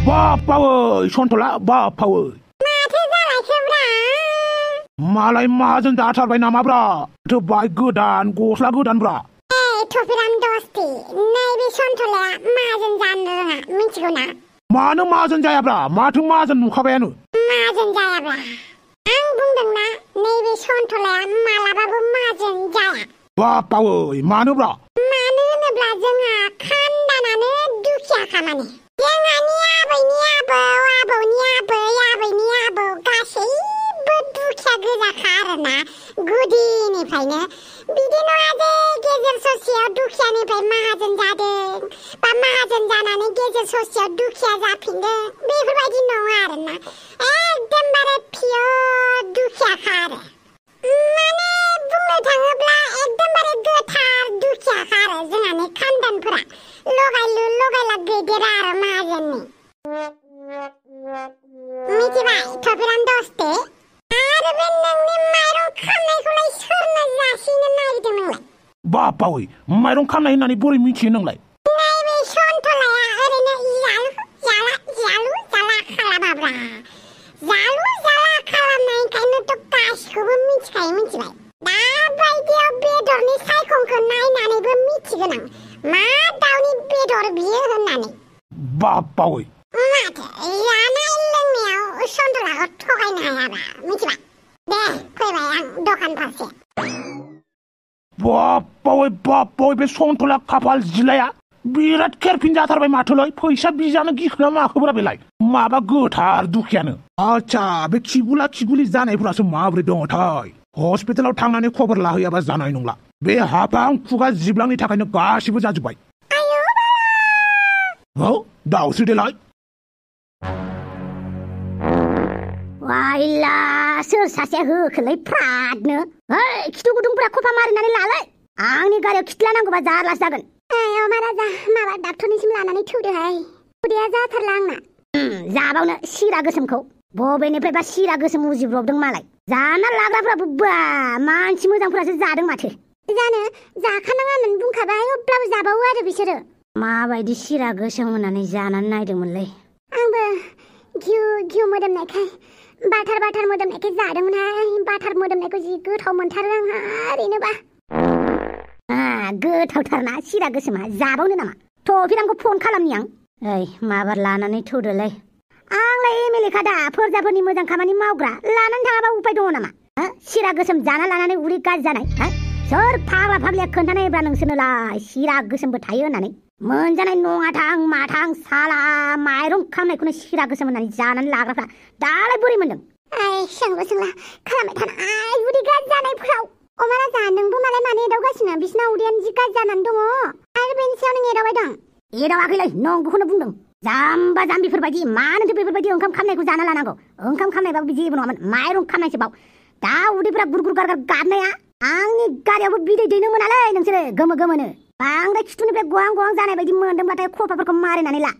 बापावै सन्थला बापावै माथो जालायखोब्रा मालाय माहाजोन जाथारबाय नामाब्रा माथो बाइक गोदान गस्ला गोदानब्रा थफिराम दस्ति नैबे सन्थलाया माहाजोन जानो रोङा मिथिगौ ना मानो माहाजोन जायाब्रा माथो माहाजोन नुखाबायानो माहाजोन जायाब्रा आं बुंदोंना नैबे सन्थलाया मालाबाबो माहाजोन जाया बापावै मानोब्रा मानो होनोब्ला जोंहा खानदानानो दुखिया खामानि जोंहानि आबैनि आबौ आबौनि आबै आबैनि आबौ गासैबो दुखिया गोजाखा आरोना गुदिनिफ्रायनो बिदि नङा जे गेजेर ससेयाव दुखियानिफ्राय माहाजोन जादों बा माहाजोन जानानै गेजेर ससेयाव दुखिया जाफिनदों बेफोरबायदि नङा आरोना एकदमबारे पियर दुखियाखा आरो माने बुंनो थाङोब्ला एकदमबारे गोथार दुखियाखा आरो जोंहानि खानदानफोरा लगायलु लगायला गैदेरा आरो माहाजोननि मिथिबाय थफिराम दस्ते आरो बे नोंनि माइरं खामनायखौलाय सोरनो जासिनो नागिरदों नोंलाय बापावै माइरं खामनाय होननानै बोरै मिथियो नोंलाय नैबे सन्थलाया ओरैनो जालु जाला खालामाब्रा जालु जाला खालामनायखायनोथ' गासिखौबो मिथिखायो मिथिबाय दाबायदियाव बेदरनि सायखंखौ नायनानैबो मिथिगोन आं मा दाउनि बेदर बियो होननानै बापावै माथो जानाय लोंनायाव सन्थलाखौ थगायनो हायाब्रा मिथिबाय दे फैबाय आं दखान फारसे बापावै बे सन्थला खाफाल जिलाया बिराद केरफिन जाथारबाय माथोलै फैसा बिजानो गिखोना माखोब्रा बेलाय माबा गोथार दुखियानो आच्छा बे खिगुलि जानायफोरासो माबोरै दङथाय हस्पिटालाव थांनानै खबर लाहैयाबा जानाय नंला बे हाफां खुगा जिबलांनि थाखायनो गासिबो जाजोब्बाय औ दाउसो देलाय वाइला सोर सासे होखोलै फ्रादनो ओइ खिथु गुदुंफोरा खफा मारिनानै लालाय आंनि गारियाव खिथला नांगौबा जारलासो जागोन महाराजा माबा डाक्टरनिसिम लानानै थौदोहाय उदैया जाथारला आंना जाबावनो सिरा गोसोमखौ बबेनिफ्रायबा सिरा गोसोम उजिब्रबदों मालाय जाना लाग्राफ्राबो बा मानसि मोजांफोरासो जादों माथो जानो जाखानाङामोन बुंखाबाय अब्लाबो जाबावो आरो बिसोरो माबायदि सिरा गोसोम होननानै जानानै नायदोंमोनलै आंबो घिउ मोदोमनायखाय बाटार मोदोमनायखाय जादोंमोनहाय बाटार मोदोमनायखौ जि गोथाव मोनथारो आंहा ओरैनोबा गोथावथारना सिरा गोसोमा जाबावनो नामा थफिरामखौ फन खालामनि आं ओइ माबार लानानै थौदोलै आंलाय एमएलए खादा फोरजाफोरनि मोजां खामानि मावग्रा लानानै थाङाबा उपाय दङ नामा सिरा गोसोम जाना लानानै उदै गाज्रि जानाय सोर फाग्ला फाग्लिया खोन्थानायब्रा नोंसोरनोलाय सिरा गोसोमबो थायो होननानै मोनजानाय नङाथां माथां साला माइरं खामनायखौनो सिरा गोसोम होननानै जानानै लाग्राफ्रा दालाय बोरै मोनदों सोंला खालामबाय थाना उदै गाज्रि जानायफोराव महाराजा नोंबो मालाय मानो एदावगासिनो बिसिना उदैयानो जि गाज्रि जानानै दङ आरो बेनि सायाव नों एदावबाय दं एदावाखैलै नंगौखौनो बुंदों जाम्बा जाम्बिफोरबायदि मानोथो बेफोरबायदि ओंखाम खामनायखौ जाना लानांगौ ओंखाम खामनायबाबो जेबो नङामोन माइरं खामनायसो बाव दा उदैफ्रा गुरगुर गारगार गाबनाया आंनि गारियावबो बिदै दैनो मोनालै नोंसोरो गोमोनो बांद्राय खिथुनिफ्राय गहां जानाय बायदि मोनदोंब्लाथाय खफाफोरखौ मारिनानै ला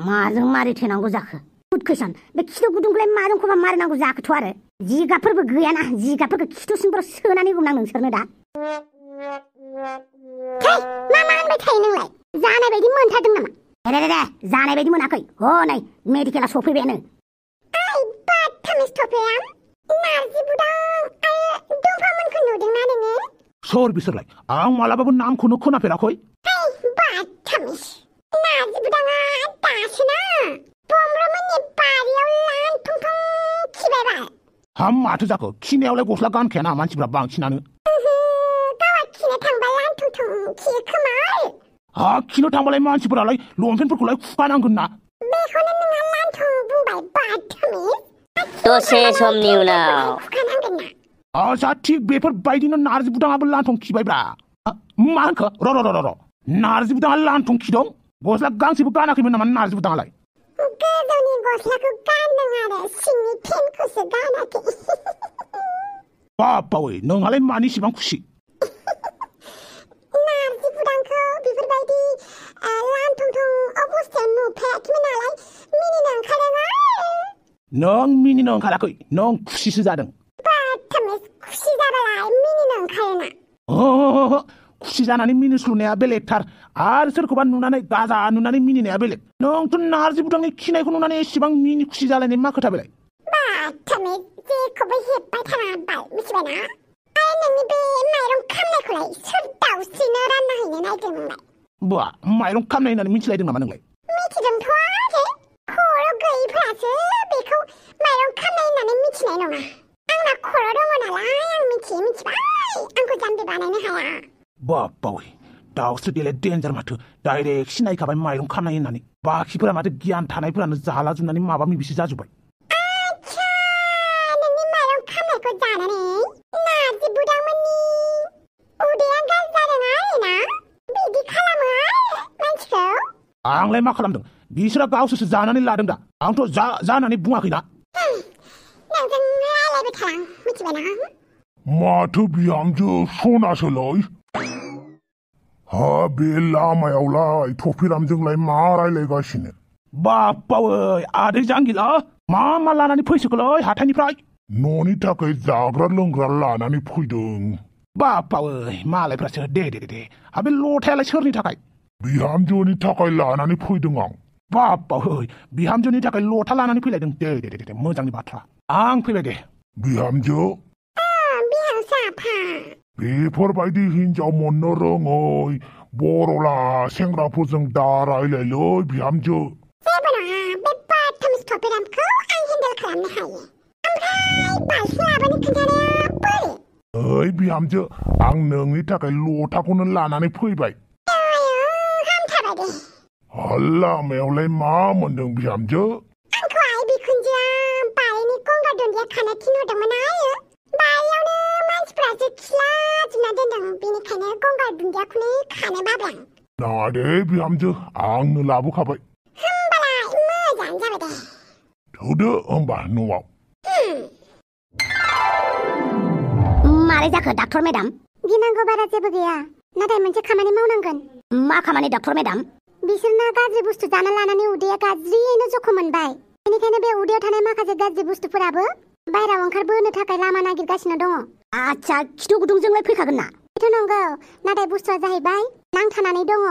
माजों मारिथेनांगौ जाखो गुड कुइसन बे खिथु गुदुंखौलाय माजों खफा मारिनांगौ जाखोथ' आरो जिगाबफोरबो गैयाना जिगाबफोरखौ खिथु सिंफोराव सोनानै हमनां नोंसोरनो दा मा होनबाय थायो नोंलाय जानाय बायदि मोनथारदों नामा दे जानाय बायदि मोनाखै नै मेडिकेला सफैबायानो नारजि बुदां दंफांमोनखौ नुदोंना नोङो सोर बिसोरलाय आं मालाबाबो नामखौनो खोनाफेराखै नारजि बुदाङा दासोना बमब्रमोननि बारियाव लांथुंथुं खिबायबाल माथो जाखो खिनायावलाय गस्ला गानखायाना मानसिफ्रा बांसिनानो गावा खिनो थांबा लांथुंथुं खियो खोमाल खिनो थांबालाय मानसिफोरालाय लंपेन्टफोरखौलाय खुखानांगोन ना बेखौनो नोंहा लांथुं बुंबाय बाथामिज दसे समनि उनाव खुखानांगोन ना आच्छा थिग बेफोरबायदिनो नारजि बुदाङाबो लांथुं खिबायब्रा मा होनखो र' नारजि बुदाङा लांथुं खिदों गस्ला गांसेबो गानाखैमोन नामा नारजि बुदाङालाय गोजौनि गस्लाखौ गानदों आरो सिंनि पेन्टखौसो गानाखै बापावै नोंहालाय मानि इसिबां खुसि नारजि बुदांखौ बेफोरबायदि लांथुंथुं अबस्थायाव नुफेराखैमोन नालाय मिनिनो ओंखारदों नों मिनिनो ओंखाराखै नों खुसिसो जादों खुसि जाबालाय मिनिनो ओंखारोना खुसि जानानै मिनिस्लुनाया बेलेगथार आरो सोरखौबा नुनानै गाजा नुनानै मिनिनाया बेलेग नोंथ' नारजि बुदांनि खिनायखौ नुनानै एसेबां मिनि खुसि जालायनाय मा खोथा बेलाय बाथामे जेखौबो हेब्बाय थानांबाय मिथिबायना आरो नोंनि बे माइरं खामनायखौलाय सोर दाउस्रिनो रानना हैनो नायदों नोंलाय बा माइरं खामनाय होननानै मिथिलायदों नामा नोंलाय मिथिदोंथ' आरो खर' गैयैफोरासो बेखौ माइरं खामनाय होननानै मिथिनाय नङा आंना खर' दङ नालाय आं मिथिबाय आंखौ जाम्बि बानायनो हाया बावै दाउस्रि देलाय डेन्जार माथो डाइरेक्ट सिनायखाबाय माइरं खामनाय होननानै बाखिफोरा माथो गियान थानायफोरानो जाला जोबनानै माबा मिबिसि जाजोब्बाय आच्छा नोंनि माइरं खामनायखौ जानानै नारजि बुदांमोननि उदैया गाज्रि जादों आरोना बिदि खालामो आरो मानसिखौ आंलाय मा खालामदों बिसोरा गावसोरसो जानानै लादों दा आंथ' जानानै बुङाखैना नोंजों रायलायबाय थालां मिथिबायना माथो बिहामजो सनासोलाय हा बे लामायावलाय थफिरामजोंलाय मा रायलायगासिनो बावै आदै जांगिला मा लानानै फैसोखोलै हाथायनिफ्राय न'नि थाखाय जाग्रा लोंग्रा लानानै फैदों बावै मालायफ्रासो दे बे लथायालाय सोरनि थाखाय बिहामजोनि थाखाय लानानै फैदों आं बावै बिहामजोनि थाखाय लथा लानानै फैलायदों दे मोजांनि बाथ्रा आं फैबाय दे बिहामजो बेफोरबायदि हिनजाव मोननो रोङै बर'ला सेंग्राफोरजों दा रायलायलै बिहामजो जेबो नङा बे बाथामिस थफिरामखौ आं हेन्डेल खालामनो हायो ओमफ्राय बाल्थिं लाबोनो खोन्थानाया बोरै ओइ बिहामजो आं नोंनि थाखाय लथाखौनो लानानै फैबाय हामथाबाय दे लामायावलाय मा मोनदों बिहामजो आंखौ आइ बिखुनजोआ बारिनि गंगार दुन्दिया खानो थिनहरदोंमोन आयो बारियावनो मानसिफ्रासो खिला जोबना दोनदों बेनिखायनो गंगार दुन्दियाखौनो खानो बाबाय आं नाङा दे बिहामजो आंनो लाबोखाबाय होमबालाय मोजाङानो जाबाय दे थौदो होमबा न'आव मारै जाखो डाक्टर मेडाम गिनांगौ बारा जेबो गैया नाथाय मोनसे खामानि मावनांगोन मा खामानि डाक्टर मेडाम बिसोरना गाज्रि बुस्थु जाना लानानै उदैया गाज्रियैनो जखम मोनबाय बेनिखायनो बे उदैयाव थानाय माखासे गाज्रि बुस्थुफोराबो बायराव ओंखारबोनो थाखाय लामा नागिरगासिनो दङ आच्छा खिथु गुदुंजोंलाय फैखागोन ना बेथ' नंगौ नाथाय बुस्थुआ जाहैबाय नांथानानै दङ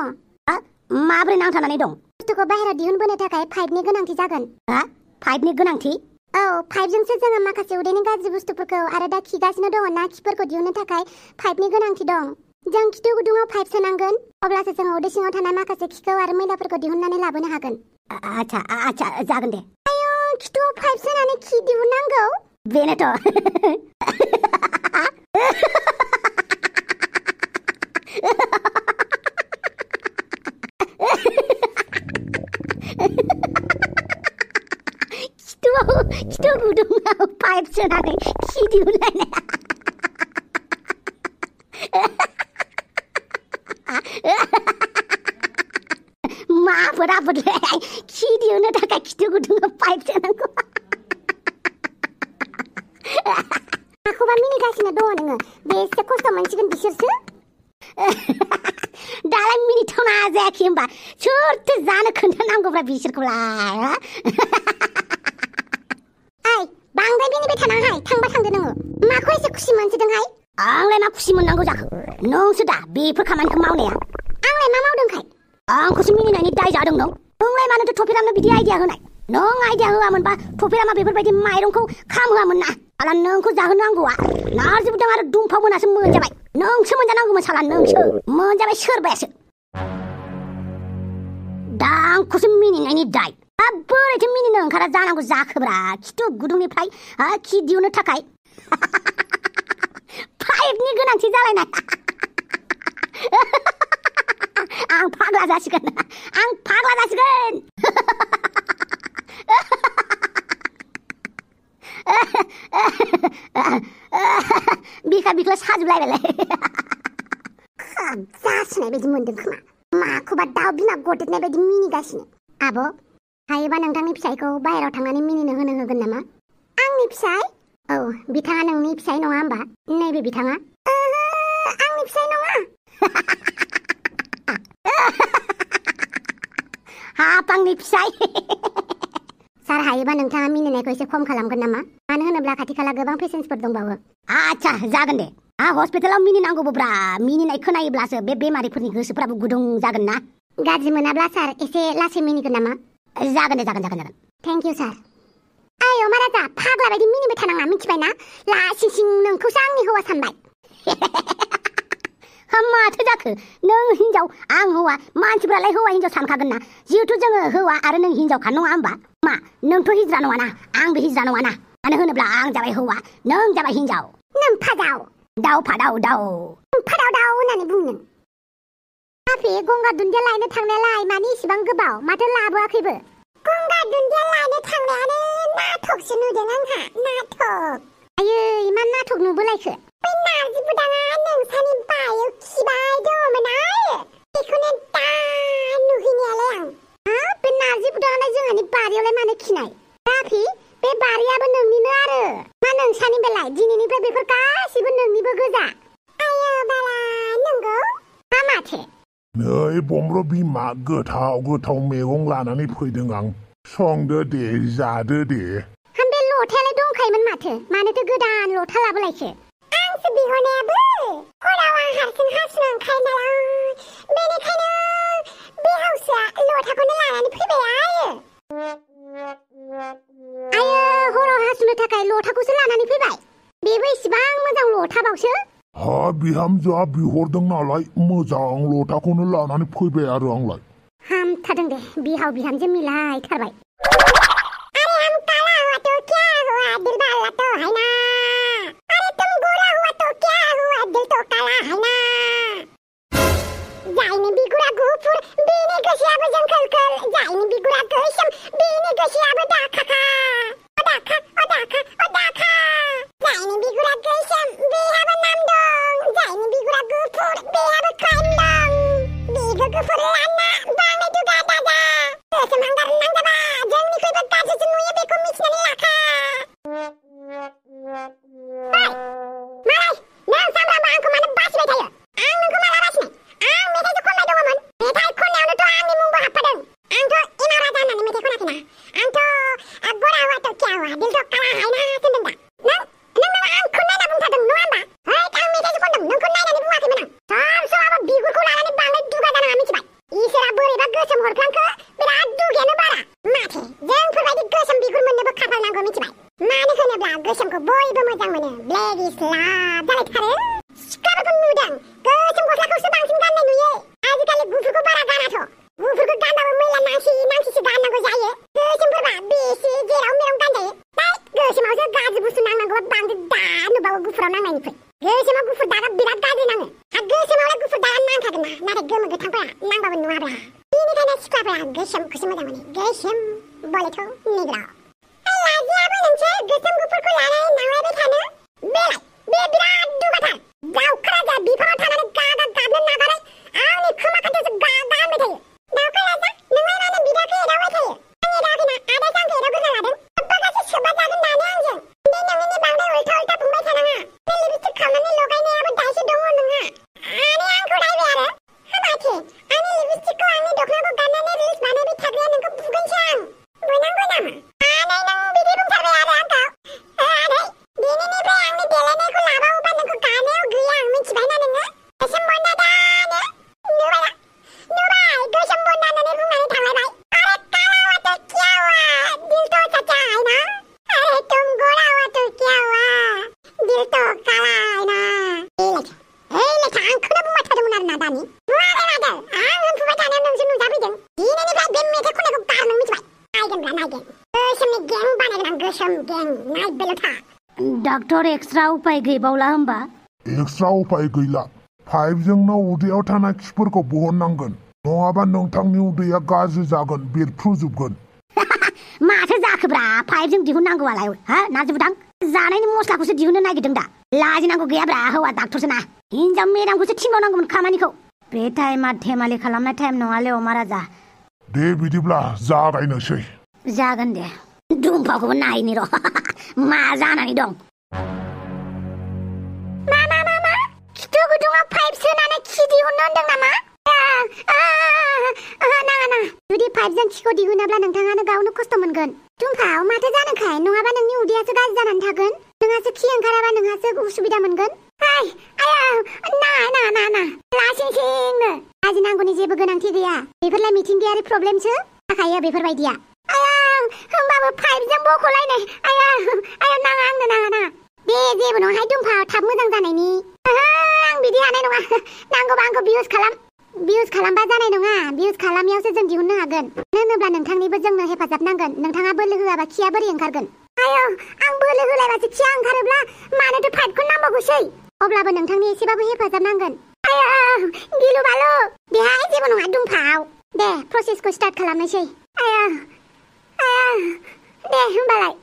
माब्रै नांथानानै दं बुस्थुखौ बाहेराव दिहुनबोनो थाखाय पाइपनि गोनांथि जागोन पाइपनि गोनांथि औ पाइपजोंसो जोङो माखासे उदैनि गाज्रि बुस्थुफोरखौ आरो दा खिगासिनो दङ ना खिफोरखौ दिहुननो थाखाय पाइपनि गोनांथि दं जों खिथु गुदुङाव पाइप सोनांगोन अब्लासो जों उदै सिङाव थानाय माखासे खिखौ आरो मैलाफोरखौ दिहुननानै लाबोनो हागोन आच्छा जागोन दे आयौ खिथुआव पाइप सोनानै खि दिहुननांगौ बेनोथ' खिथु गुदुङाव पाइप सोनानै खि दिहुनलायनाय माफोर आफोदलाय खि दिहुननो थाखाय खिथु गुदुङाव पाइप सोनांगौ माखौबा मिनिगासिनो दङ नोङो बेसे खस्थ' मोनसिगोन बिसोरसो दालाय मिनिथावना जायाखै होमबा सोरथो जानो खोन्थानांगौब्रा बिसोरखौलाय ओइ बांद्राय मिनिबाय थानांहाय थांबा थांदो नोङो माखौ एसे खुसि मोनसोदोंहाय आंलाय मा खुसि मोननांगौ जाखो नोंसो दा बेफोर खामानिखौ मावनाया आंलाय मा मावदोंखाय आंखौसो मिनिनायनि दाय जादों नोंलाय मानोथो थफिरामनो बिदि आइडिया होनाय नों आइडिया होआमोनबा थफिरामा बेफोरबायदि माइरंखौ खामहोआमोन ना साला नोंखौ जाहोनांगौआ नारजि बुदां आरो दुमफाव मोनासो मोनजाबाय नोंसो मोनजानांगौमोन साला नोंसो मोनजाबाय सोरबायासो दा आंखौसो मिनिनायनि दाय बोरैथो मिनिनो ओंखारा जानांगौ जाखोब्रा खिथु गुदुंनिफ्राय खि दिहुननो थाखाय पाइपनि गोनांथि जालायनाय आं फाग्ला जासिगोन बिखा बिख्ला साजोबलायबायलाय जासोनाय बायदि मोनदों खोमा माखौबा दाउ बिमा गदेरनाय बायदि मिनिगासिनो आब' हायोबा नोंथांनि फिसायखौ बाहेराव थांनानै मिनिनो होनो होगोन नामा आंनि फिसाय औ बिथाङा नोंनि फिसाय नङा होमबा नैबे बिथाङा आंनि फिसाय नङा हाब आंनि फिसाय सार हायोबा नोंथाङा मिनिनायखौ एसे खम खालामगोन नामा मानो होनोब्ला खाथि खाला गोबां पेसेन्टफोर दंबावो आच्छा जागोन दे हस्पिटालाव मिनिनांगौबोब्रा मिनिनाय खोनायोब्लासो बे बेमारिफोरनि गोसोफ्राबो गुदुं जागोन ना गाज्रि मोनाब्ला सार एसे लासै मिनिगोन नामा जागोन दे जागोन थेंक इउ सार ओइ अमा राजा फाग्ला बायदि मिनिबाय थानाङा मिथिबाय ना लासिं सिं नोंखौसो आंनि हौवा सानबाय माथो जाखो नों हिनजाव आं हौवा मानसिफ्रालाय हौवा हिनजाव सानखागोन ना जिहेथु जोङो हौवा आरो नों हिनजावखा नङा होमबा मा नोंथ' हिजरा नङाना आंबो हिजरा नङाना मानो होनोब्ला आं जाबाय हौवा नों जाबाय हिनजाव नोमफादाव दाउ नोमफादाव होननानै बुंनो आफे गंगार दुन्दिया लायनो थांनायालाय मानि इसिबां गोबाव माथो लाबोआखैबो गंगार दुन्दिया लायनो थांनायानो नाटकसो नुदों आंहा नाटक आयै मा नाटक नुबोलायखो बै नारजि बुदाङा नोंसानि बायाव खिबाय दङमोन आरो बेखौनो दा नुहैनायालाय आं बे नारजि बुदाङालाय जोंहानि बारियावलाय मानो खिनाय आफे बे बारियाबो नोंनिनो आरो मा नोंसानि बेलाय दिनैनिफ्राय बेफोर गासिबो नोंनिबो गोजा आयो बाला नंगौ मा माथो नै बम्र बिमा गोथाव मैगं लानानै फैदों आं संदो दे जादो दे बे लथायालाय दंखायोमोन माथो मानोथो गोदान लथा लाबोलायखो आंसो बिहरनायाबो हराव आं हारसिं हासुनो ओंखारो नालाय बेनिखायनो बे हावसोआ लथाखौनो लानानै फैबाय आयो हराव हासुनो थाखाय लथाखौसो लानानै फैबाय बेबो इसिबां मोजां लथाबावसो बिहामजोआ बिहरदों नालाय मोजां लथाखौनो लानानै फैबाय आरो आंलाय हामथारदों दे बिहाव बिहामजो मिलायथारबाय अरे हम काला हुआ तो क्या हुआ दिल वाला तो है ना अरे तुम गोरा हुआ तो क्या हुआ दिल तो काला है ना जायनि बिगुरा गुफुर बेनि गोसोआबो जोंखोल जायनि बिगुरा गोसोम बेनि गोसोआबो दाखाखा जायनि बिगुरा गोसोम बेहाबो नाम दं जायनि बिगुरा गुफुर बेहाबो क्राइम दं बिगुर गुफुर लाना बांनाय दुगा दादा गोसोम हांगार नांजाबा जोंनिख्रुइबो गाज्रिसिन नुयो बेखौ मिथिनानै लाखा मालाय नों सामफ्रामबो आंखौ मानो बासिबाय थायो आं नोंखौ माला बासिनाय आं मेथाइसो खनबाय दङमोन मेथाइ खननायावनोथ' आंनि मुंबो हाबफादों आंथ' एमाव राजा होननानै मेथाइ खनाखैना आंथ' गोरा हुआ तो क्या हुआ दिल तो काला है ना होनदों दा नों आंखौ नायना बुंथारदों नङा होमबा है आं मेथाइसो खनदों नोंखौ नायनानै बुङाखैमोन आं समाबो बिगुरखौ लानानै बांद्राय दुगा जानाङा मिथिबाय इसोरा बोरैबा गोसोम हरफ्लांखो बिराद दुगायानो बारा माथो जोंफोरबायदि गोसोम बिगुर मोननोबो खाफाल नांगौ मिथिबाय मानो होनोब्ला गोसोमखौ बयबो मोजां मोनो ब्लेडिस लाब जालायथारो सिख्लाफोरखौ नुदों गोसोम गस्लाखौसो बांसिन गाननाय नुयो आजिखालि गुफुरखौ बारा गानाथ' गुफुरखौ गानबाबो मैला नांसिसो गाननांगौ जायो गोसोमफोरबा बेसे जेराव मेराव गानजायो गोसोमावसो गाज्रि बुस्थु नांनांगौबा बांद्राय दा नुबावो गुफुराव नांनायनिख्रुइ गोसोमाव गुफुर दागा बिराद गाज्रि नाङो गोसोमावलाय गुफुर दागा नांखागोन ना नाथाय गोमो गोथांफोरा नांबाबो नुवाब्ला बेनिखायनो सिख्लाफोरा गोसोमखौसो मोजां मोनो गोसोम बोलेथ' निग्रा लाजियाबो नोंसोर गोसोम गुफुरखौ लानानै नांलायबाय थानो बे बिराद दुगाथार दाउखा राजा बिफाङाव थानानै गाबनो नागारै आंनि खोमा खाथियावसो गानबाय थायो दाउखा राजा नोंलाय मानो बिदाखौ एदावबाय थायो आं एदावाखैना आदासो आंखौ एदावग्रोना लादों अब्बागासो सोबा जागोन दानो आंजों बे नोंनि बांद्राय उल्था बुंबाय थानाङा बे लिपस्टिक खालामनानै लगायनायाबो दायसो दङ नोंहा आंखौ रायबाय आरो हाबाथे आंनि लिपस्टिकखौ आंनि दखनाखौ गाननानै रिल्स बानायबाय थाग्राया नोंखौ बुगोनसो आं बुंनांगौ नामा आनै नों बिदि बुंथारबाय आरो आंखौ आनै दिनैनिफ्राय आंनि देलायनायखौ लाबावोबा नोंखौ गानायाव गैया आं मिथिबायना नोङो गोसोम बन्दा दानो नुबाय गोसोम बन्दा होननानै बुंनानै थांलायबाय अरे काला हुआ तो क्या हुआ दिल तो सच्चा है ना अरे तुम गोरा हुआ तो क्या हुआ दिल तो काला है ना लेखा आंखौनो बुंबाय थादोंमोन आरोना दानि बुङाखै माथो आं होनफुबाय थानायाव नोंसो नुजाफैदों दिनैनिफ्राय बे मेथाइ खननायखौ गारनो मिथिबाय नायगोन गोसोमनि गें बानायगोन आं गोसोम गें नायबेल' था डक्टर एक्सट्रा उपाय गैबावला होमबा एक्सट्रा उपाय गैला पाइपजोंनो उदैयाव थानाय खिफोरखौ बहननांगोन नङाबा नोंथांनि उदैया गाज्रि जागोन बेरफ्रुजोबगोन माथो जाखोब्रा पाइपजों दिहुननांगौआलाय हा नारजि बुदां जानायनि मस्लाखौसो दिहुननो नागिरदों दा लाजिनांगौ गैयाब्रा हौवा डाक्टरसो ना हिनजाव मेदामखौसो थिनबावनांगौमोन खामानिखौ बे टाइमा धेमालि खालामनाय टाइम नङालै अमा राजा दे बिदिब्ला जागायनोसै जागोन दे दुम्फाखौबो नायनि र' मा जानानै दं मा खिथु गुदुङाव पाइप सोनानै खि दिहुननो होनदों नामा नाङा जुदि पाइपजों खिखौ दिहुनाब्ला नोंथाङानो गावनो खस्थ' मोनगोन दुम्फाव माथो जानोखाय नङाबा नोंनि उदैयासो गाज्रि जानानै थागोन नोंहासो खि ओंखाराबा नोंहासो उसुबिदा मोनगोन नाङा लासिंसिंनो लाजिनांगौनि जेबो गोनांथि गैया बेफोरलाय मिथिंगायारि प्रब्लेमसो जाखायो बेफोरबायदिया होमबाबो पाइपजों बख'लायनाय नाङा आंनो नाङा दे जेबो नङाहाय दुमफा थाब मोजां जानायनि आं बिदि हानाय नङा नांगौबा आंखौ बिउस खालामबा जानाय नङा बिउस खालामियावसो जों दिहुननो हागोन मानो होनोब्ला नोंथांनिबो जोंनो हेफाजाब नांगोन नोंथाङा बोलो होआबा खिया बोरै ओंखारगोन आं बोलो होलायबासो खिया ओंखारोब्ला मानोथो पाइपखौ नांबावगौसै अब्लाबो नोंथांनि एसेबाबो हेफाजाब नांगोन गिलु बालु बेहाय जेबो नङा दुमफाव दे प्रसेसखौ स्टार्ट खालामनोसै दे होमबालाय